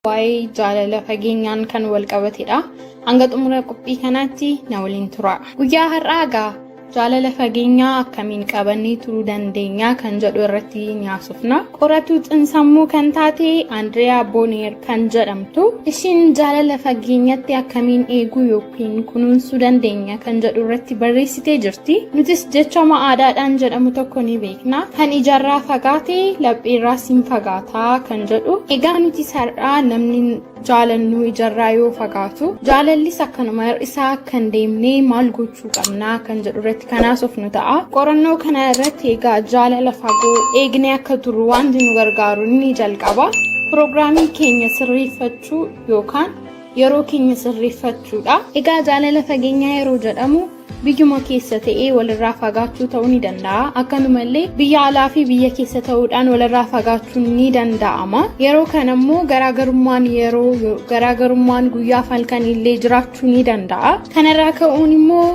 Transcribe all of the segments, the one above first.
Waa'ee jaalala fageenyaan kan wal qabatedha. Hanga xumura qophii kanaatti na waliin tura. Guyyaa har'aa egaa jaalala fageenyaa akkamiin qabannee turuu dandeenya kan jedhu irratti ni haasofna. Qoratuu xinsammuu kan taate Andiriyaa Booneer kan jedhamtu ishiin jaalala fageenyatti akkamiin eeguu yookiin kunuunsuu dandeenya kan jedhu irratti barreessitee jirti. Nutis jechama aadaadhaan jedhamu tokko ni beekna. Kan ijarraa fagaate lapheerraas hin fagaataa kan jedhu. Egaa nutis har'aa namni jaalannuu ijarraa yoo fagaatu jaalallis akkanuma hir'isaa akka hin deemne maal gochuu qabnaa kan jedhu irratti kan haasofnu ta'a. Qorannoo kana irratti egaa jaalala fagoo eegnee akka turru wanti nu gargaaru inni jalqaba. Piroogiraamii keenya sirreeffachuu yookaan yeroo keenya sirreeffachuudha. Egaa jaalala fageenyaa yeroo jedhamu biyyuma keessa ta'ee walirraa fagaachuu ta'uu ni danda'a. Akkanumallee biyya alaa fi biyya keessa ta'uudhaan walirraa fagaachuun ni danda'ama. Yeroo kana immoo garaagarummaan yeroo garaagarummaan guyyaa fi halkanii illee jiraachuu ni danda'a. Kanarraa ka'uun immoo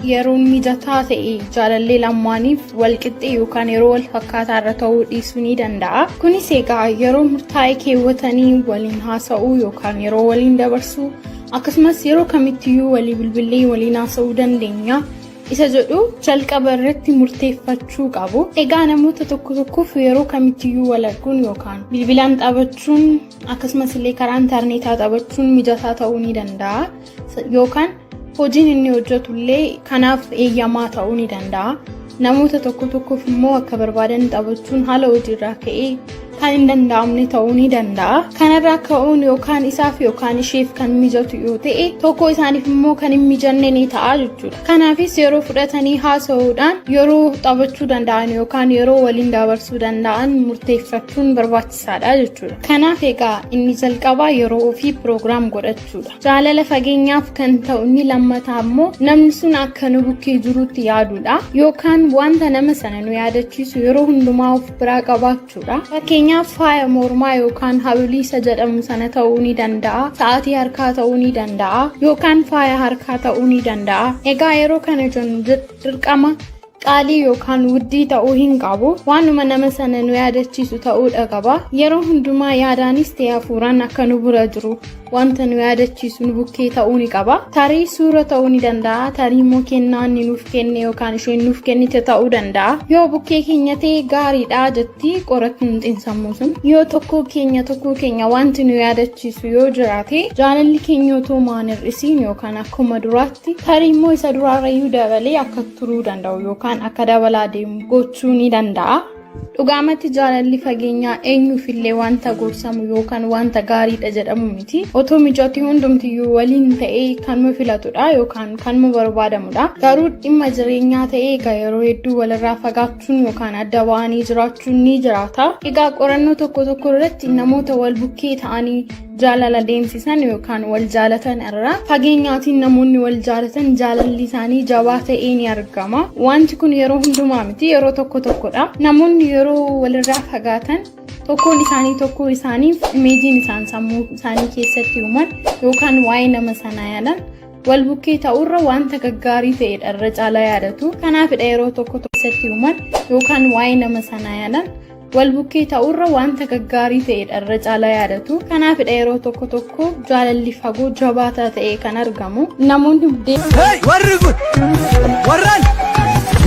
yeroon mijataa ta'e jaalallee lamaaniif wal qixxee yookaan yeroo wal fakkaataa irra ta'uu dhiisuu ni danda'a. Kunis egaa yeroo murtaa'e keewwatanii waliin haasa'uu yookaan yeroo waliin dabarsuu, akkasumas yeroo kamittiyyuu walii bilbilee waliin haasa'uu dandeenya isa jedhu jalqaba irratti murteeffachuu qabu. Egaa namoota tokko tokkoof yeroo kamittiyyuu wal arguun yookaan bilbilaan taphachuun, akkasumas illee karaa intarneetaa taphachuun mijataa ta'uu ni danda'a. Yookaan hojiin inni hojjetu illee kanaaf eeyyamaa ta'uu ni danda'a. Namoota tokko tokkoof immoo akka barbaadan taphachuun haala hojiirraa ka'ee kan hin danda'amne ta'uu ni danda'a. Kanarraa ka'uun yookaan isaaf yookaan isheef kan mijatu yoo ta'e, tokko isaaniif immoo kan hin mijanne ni ta'a jechuudha. Kanaafis yeroo fudhatanii haasa'uudhaan yeroo taphachuu danda'an yookaan yeroo waliin dabarsuu danda'an murteeffachuun barbaachisaadha jechuudha. Kanaaf egaa inni jalqabaa yeroo ofii piroogiraam godhachuudha. Jaalala fageenyaaf kan ta'u inni lammataa immoo namni sun akka nu bukkee jirutti yaaduudha. Yookaan wanta nama sana nu yaadachiisu yeroo hundumaa of biraa qabaachuudha. Fakkeenyaaf, faaya mormaa yookaan habilii isa jedhamu sana ta'uu ni danda'a. Sa'aatii harkaa ta'uu ni danda'a. Yookaan faaya harkaa ta'uu ni danda'a. Egaa yeroo kana jennu dirqama qaalii yookaan wuddii ta'uu hin qabu. Waanuma nama sana nu yaadachiisu ta'uudha qaba. Yeroo hundumaa yaadaanis ta'e hafuuraan akka nu bira jiru wanta nu yaadachiisu nu bukkee ta'uu ni qaba. Tarii suura ta'uu ni danda'a. Tarii immoo kennaa inni nuuf kenne yookaan isheen nuuf kennite ta'uu danda'a. Yoo bukkee keenya ta'e gaariidha jetti qorattuun xiinsammuu sun. Yoo tokko keenya tokko keenya wanti nu yaadachiisu yoo jiraate, jaalalli keenya otoo maan hir'isiin yookaan akkuma duraatti, tarii immoo isa duraarrayyuu dabalee akka turuu danda'u yookaan akka dabalaa deemu gochuu ni danda'a. Dhugaamatti jaalalli fageenyaa eenyuufillee wanta gorsamu yookaan wanta gaariidha jedhamu miti. Otoo mijatii hundumtiyyuu waliin ta'ee kanuma filatudha yookaan kanuma barbaadamudha. Garuu dhimma jireenyaa ta'ee egaa yeroo hedduu walirraa fagaachuun yookaan adda ba'anii jiraachuun ni jiraata. Egaa qorannoo tokko tokko irratti namoota wal bukkee ta'anii jaalala deemsisan yookaan wal jaalatan irraa fageenyaatiin namoonni wal jaalatan jaalalli isaanii jabaa ta'ee ni argama. Wanti kun yeroo hundumaa miti, yeroo tokko tokkodha. Namoonni yeroo walirraa fagaatan tokkoon isaanii tokkoo isaaniif imageiin isaan sammuu isaanii keessatti uuman yookaan waa'ee nama sanaa yaadan wal bukkee ta'urra wanta gaggaarii ta'edha irra caalaa yaadatu. Kanaafidha yeroo tokko keessatti uuman yookaan waa'ee nama sanaa yaadan wal bukkee ta'urra wanta gaggaarii ta'edha irra caalaa yaadatu. Kanaafidha yeroo tokko tokko jaalalli fagoo jabaataa ta'e kan argamu. Namoonni Hey, warri kun warraan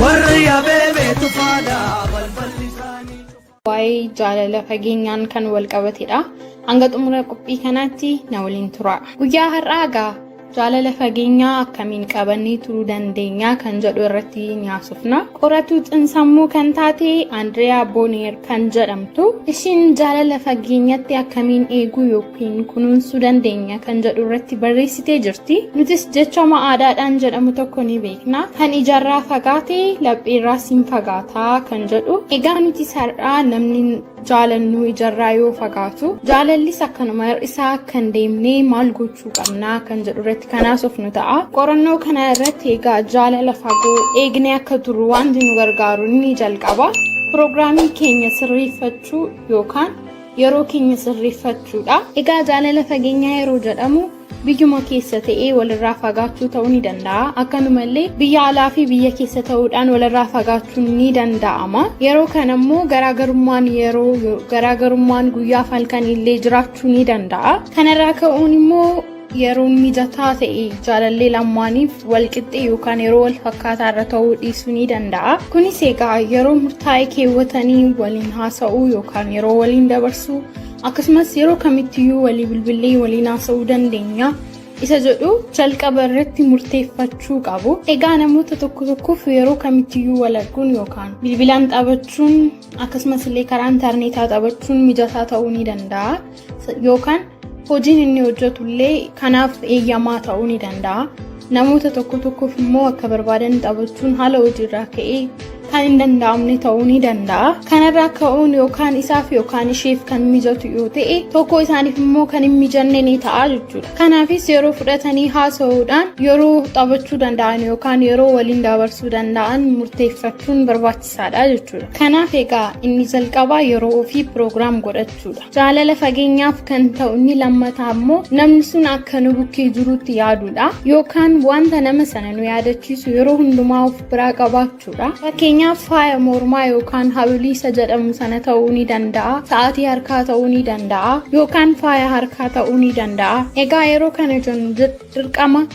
warri abeebee tufaadha balballi isaanii. Waa'ee jaalala fageenyaan kan wal qabatedha. Hanga xumura qophii kanaatti na waliin tura. Guyyaa har'aa egaa jaalala fageenyaa akkamiin qabannee turuu dandeenya kan jedhu irratti ni haasofna. Qoratuu xiinsammuu kan taate Andiriyaa Booneer kan jedhamtu ishiin jaalala fageenyatti akkamiin eeguu yookiin kunuunsuu dandeenya kan jedhu irratti barreessitee jirti. Nutis jechama aadaadhaan jedhamu tokko ni beekna. Kan ijarraa fagaate lapheerraas hin fagaataa kan jedhu. Egaa nutis har'aa namni jaalannuu ijarraa yoo fagaatu jaalallis akkanuma hir'isaa akka hin deemne maal gochuu qabnaa kan jedhu irratti kan haasofnu ta'a. Qorannoo kana irratti egaa jaalala fagoo eegnee akka turru wanti nu gargaaru inni jalqaba. Piroogiraamii keenya sirreeffachuu yookaan yeroo keenya sirreeffachuudha. Egaa jaalala fageenyaa yeroo jedhamu Biyyuma keessa ta'ee walirraa fagaachuu ta'uu ni danda'a. Akkanumallee biyya alaa fi biyya keessa ta'uudhaan walirraa fagaachuun ni danda'ama. Yeroo kana immoo garaagarummaan yeroo garaagarummaan guyyaaf halkan illee jiraachuu ni danda'a. Kanarraa ka'uun immoo yeroon mijataa ta'e jaalallee lamaaniif walqixxee yookaan yeroo wal fakkaataa irra ta'uu dhiisuu ni danda'a. Kunis egaa yeroo murtaa'e keewwatanii waliin haasa'uu yookaan yeroo waliin dabarsuu, akkasumas yeroo kamittiyyuu walii bilbilee waliin haasa'uu dandeenya isa jedhu jalqaba irratti murteeffachuu qabu. Egaa namoota tokko tokkoof yeroo kamittiyyuu wal arguun yookaan bilbilaan taphachuun, akkasumas illee karaa intarneetaa taphachuun mijataa ta'uu ni danda'a. Yookaan hojiin inni hojjetu illee kanaaf eeyyamaa ta'uu ni danda'a. Namoota tokko tokkoof immoo akka barbaadan taphachuun haala hojiirraa ka'ee kan hin danda'amne ta'uu ni danda'a. Kanarraa ka'uun yookaan isaaf yookaan isheef kan mijatu yoo ta'e, tokko isaaniif immoo kan hin mijanne ni ta'a jechuudha. Kanaafis yeroo fudhatanii haasa'uudhaan yeroo taphachuu danda'an yookaan yeroo waliin dabarsuu danda'an murteeffachuun barbaachisaadha jechuudha. Kanaaf egaa inni jalqabaa yeroo ofii program godhachuudha. Jaalala fageenyaaf kan ta'u inni lammataa immoo namni sun akka nu bukkee jirutti yaaduudha. Yookaan wanta nama sana nu yaadachiisu yeroo hundumaa of biraa qabaachuudha. Fakkeenyaaf, faaya mormaa yookaan habilii isa jedhamu sana ta'uu ni danda'a. Sa'aatii harkaa ta'uu ni danda'a. Yookaan faaya harkaa ta'uu ni danda'a. Egaa yeroo kana jennu dirqama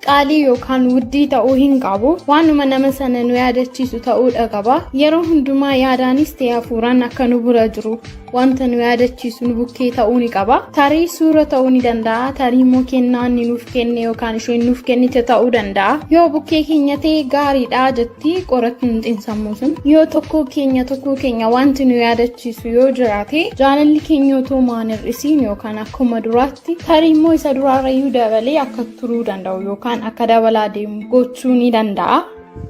qaalii yookaan wuddii ta'uu hin qabu. Waanuma nama sana nu yaadachiisu ta'uudha qaba. Yeroo hundumaa yaadaanis ta'e hafuuraan akka nu bira jiru wanta nu yaadachiisu nu bukkee ta'uu ni qaba. Tarii suura ta'uu ni danda'a. Tarii immoo kennaa inni nuuf kenne yookaan isheen nuuf kennite ta'uu danda'a. Yoo bukkee keenya ta'e gaariidha jetti qorattuun xiinsammuu sun. Yoo tokko keenya tokko keenya wanti nu yaadachiisu yoo jiraate, jaalalli keenya otoo maan hir'isiin yookaan akkuma duraatti, tarii immoo isa duraarrayyuu dabalee akka turuu danda'u yookaan akka dabalaa deemu gochuu ni danda'a.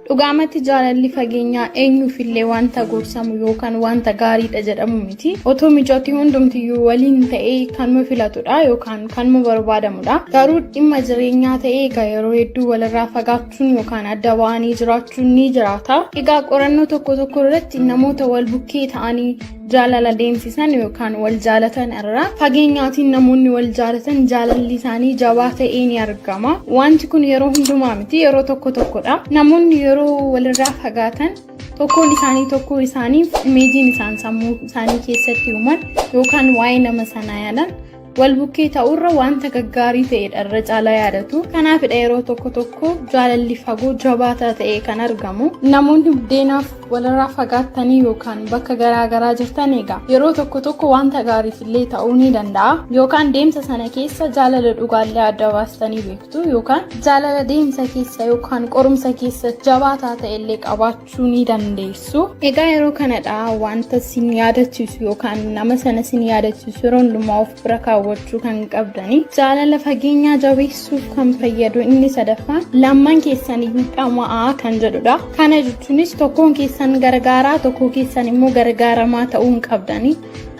Dhugaamatti jaalalli fageenyaa eenyuufillee wanta gorsamu yookaan wanta gaariidha jedhamu miti. Otoo mijooti hundumtiyyuu waliin ta'ee kanuma filatudha yookaan kanuma barbaadamudha. Garuu dhimma jireenyaa ta'ee egaa yeroo hedduu walirraa fagaachuun yookaan adda ba'anii jiraachuun ni jiraata. Egaa qorannoo tokko tokko irratti namoota wal bukkee ta'anii jaalala deemsisan yookaan wal jaalatan irraa fageenyaatiin namoonni wal jaalatan jaalalli isaanii jabaa ta'ee ni argama. Wanti kun yeroo hundumaa miti, yeroo tokko tokkodha. Namoonni yeroo walirraa fagaatan tokkoon isaanii tokkoo isaaniif imageiin isaan sammuu isaanii keessatti uuman yookaan waa'ee nama sanaa yaadan wal bukkee ta'urra wanta gaggaarii ta'edha irra caalaa yaadatu. Kanaafidha yeroo tokko tokko jaalalli fagoo jabaataa ta'e kan argamu. Namoonni buddeenaaf walirraa fagaattanii yookaan bakka garaa garaa jirtan, egaa yeroo tokko tokko wanta gaariif illee ta'uu ni danda'a. Yookaan deemsa sana keessa jaalala dhugaallee adda baastanii beektu, yookaan jaalala deemsa keessa yookaan qorumsa keessa jabaataa ta'e illee qabaachuu ni dandeessu. Egaa yeroo kanadha wanta sin yaadachiisu yookaan nama sana sin yaadachiisu yeroo hundumaa of bira kaawwachuu kan qabdani. Jaalala fageenyaa jabeessuuf kan fayyadu inni sadaffaan lamman keessan iyyuu dhama'aa kan jedhudha. Kana jechuunis tokkoon keessan gargaaraa, tokko keessan immoo gargaaramaa ta'uu hin qabdani.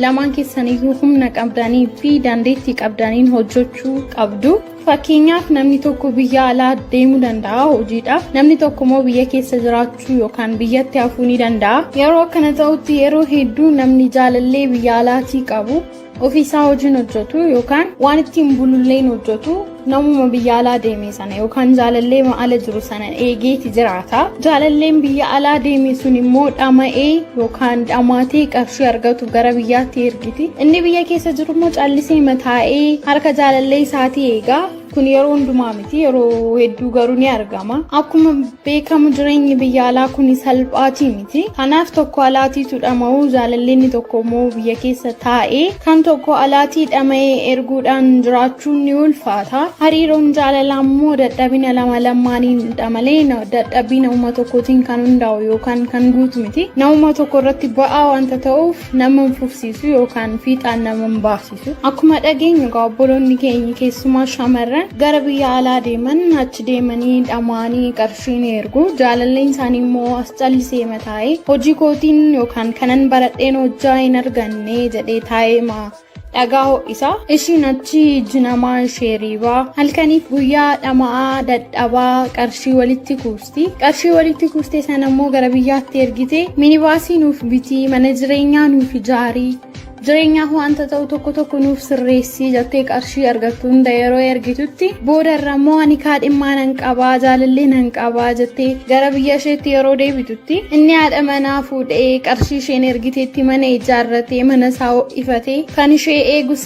Lamaan keessan iyyuu humna qabdanii fi dandeettii qabdaniin hojjechuu qabdu. Fakkeenyaaf, namni tokko biyya alaa deemuu danda'a hojiidhaaf. Namni tokko immoo biyya keessa jiraachuu yookaan biyyatti hafuu ni danda'a. Yeroo akkana ta'utti yeroo hedduu namni jaalallee biyya alaatii qabu ofiisaa hojiin hojjetu yookaan waan ittiin bululleen hojjetu, namuma biyya alaa deeme sana yookaan jaalallee ala jiru sana eegeeti jiraata. Jaalalleen biyya alaa deeme sun immoo dhama'ee yookaan dhamaatee qarshii argatu gara biyyaatti ergiti. Inni biyya keessa jiru immoo callisee mataa'ee harka jaalallee isaatii eegaa. Kun yeroo hundumaa miti, yeroo hedduu garuu ni argama. Akkuma beekamu jireenyi biyya alaa kun salphaatii miti. Kanaaf tokko alaatiitu dhama'uu, jaalalleen tokko immoo biyya keessa taa'ee kan tokko alaatii dhama'ee erguudhaan jiraachuun ni ulfaata. Hariiroon jaalalaa immoo dadhabina lama lamaaniin malee dadhabbii nama tokkootiin kan hundaa'u yookaan kan guutu miti. Nama tokko irratti ba'aa wanta ta'uuf nama hin fufsiisu yookaan fiixaan nama hin baasisu. Akkuma dhageenyu egaa obboloonni keenya, keessumaa shamarran, gara biyya alaa deeman, achi deemanii dhamaanii qarshii ni ergu. Jaalalleen isaanii immoo as callisee mataa'ee hojii kootiin yookaan kanan baradheen hojjaa hin arganne jedhee taa'ee maa dhagaa ho'isa. Ishiin achi iji namaa ishee riibaa halkaniif guyyaa dhama'aa dadhabaa qarshii walitti kuusti. Qarshii walitti kuuste sana immoo gara biyyaatti ergite, minibaasii nuuf bitii, mana jireenyaa nuuf ijaarii, Jireenyaaf wanta ta'u tokko tokko nuuf sirreessii jettee qarshii argattu hunda yeroo ergitutti, booda irra immoo ani kaadhimmaa nan qabaa, jaalallee nan qabaa jettee gara biyya isheetti yeroo deebitutti, inni haadha manaa fuudhee, qarshii isheen ergiteetti mana ijaarratee, mana isaa ho'ifatee kan ishee eegu.